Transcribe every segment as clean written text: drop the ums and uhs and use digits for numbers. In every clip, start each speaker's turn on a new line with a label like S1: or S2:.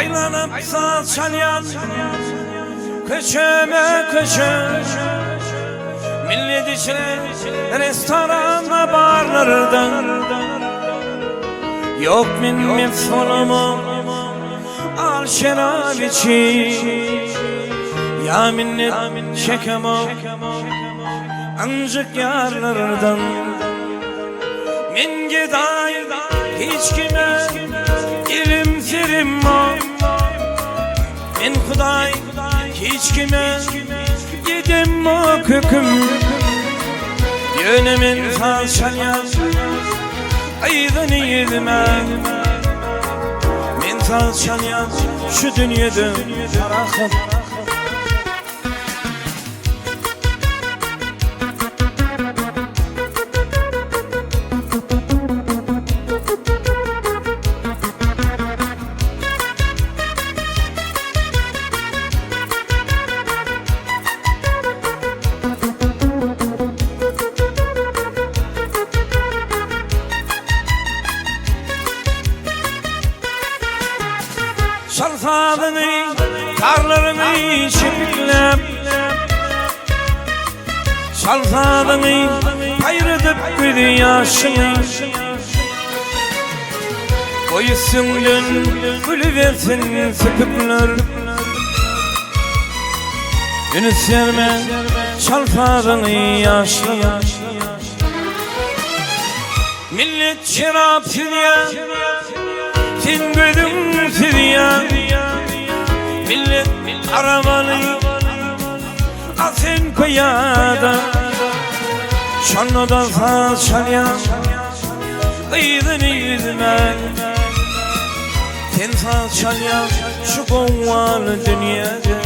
S1: Aýlanyp saz çalýan köçeme köçe Millet içre restoranda barlarda Ýok men mes bolamok al şerap içip Ýa minnet çekemok ynjyk ýarlardan Men gedaý hiç kime elim serim ýok Men hudaý hiç kime edemok höküm Ýöne men saz çalýan yzyny ýüzmän Men saz çalýan şu dünýede parahat. Çal sazyňy, tarlaryňy çepikläp, Çal sazyňy, paýradyp gözi ýaşyňy. Goý üstüňden gülübersin süpükler. Üns berme, çal sazyňy ýaşlyga. Millet şerap süzýär, sen gözüň süzýär. Millet arabaly, a sen pyýada. Şonda-da saz çalýar, yzyny üzmän. Sen saz çalýaň şu gowgaly dünýäde.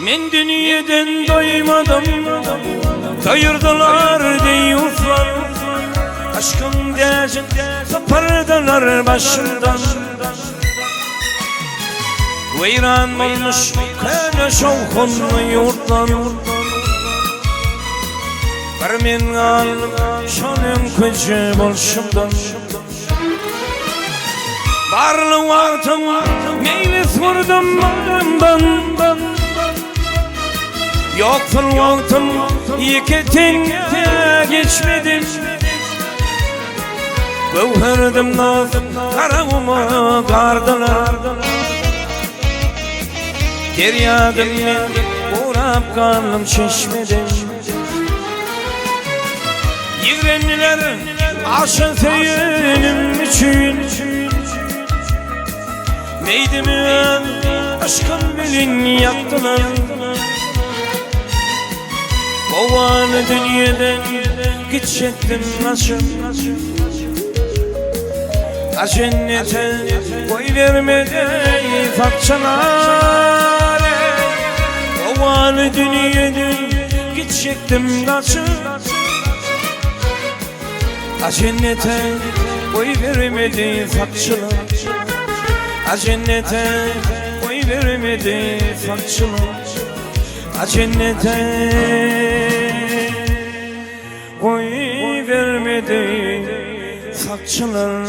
S1: Men dünýeden doýmadym, doýurdylar deýýuslar. Aşkyň täjin sypyrdylar başymdan. Weýran bolmuş köne şowhunly ýurtlar. Bir men galdym şol öňküje bolşumdan. Barly wagtym meýlis gurdum bagrymdan. Ýoksul wagtym ýeke teňňe geçmedim. Göwherdim naz Garaguma gardylar. Derýadym men gurap galdym çeşmeden. Ýigrendiler aşa söýenim üçin. Meýdimi öz yşkym bilen ýakdylar. Howany dünýeden gitjekdim gaçyp. A jennete goýbermedi sakçylar. Howany dünýeden gitjekdim gaçyp. A jennete goýbermedi sakçylar. A jennete goýbermedi sakçylar. A jennete goýbermedi sakçylar.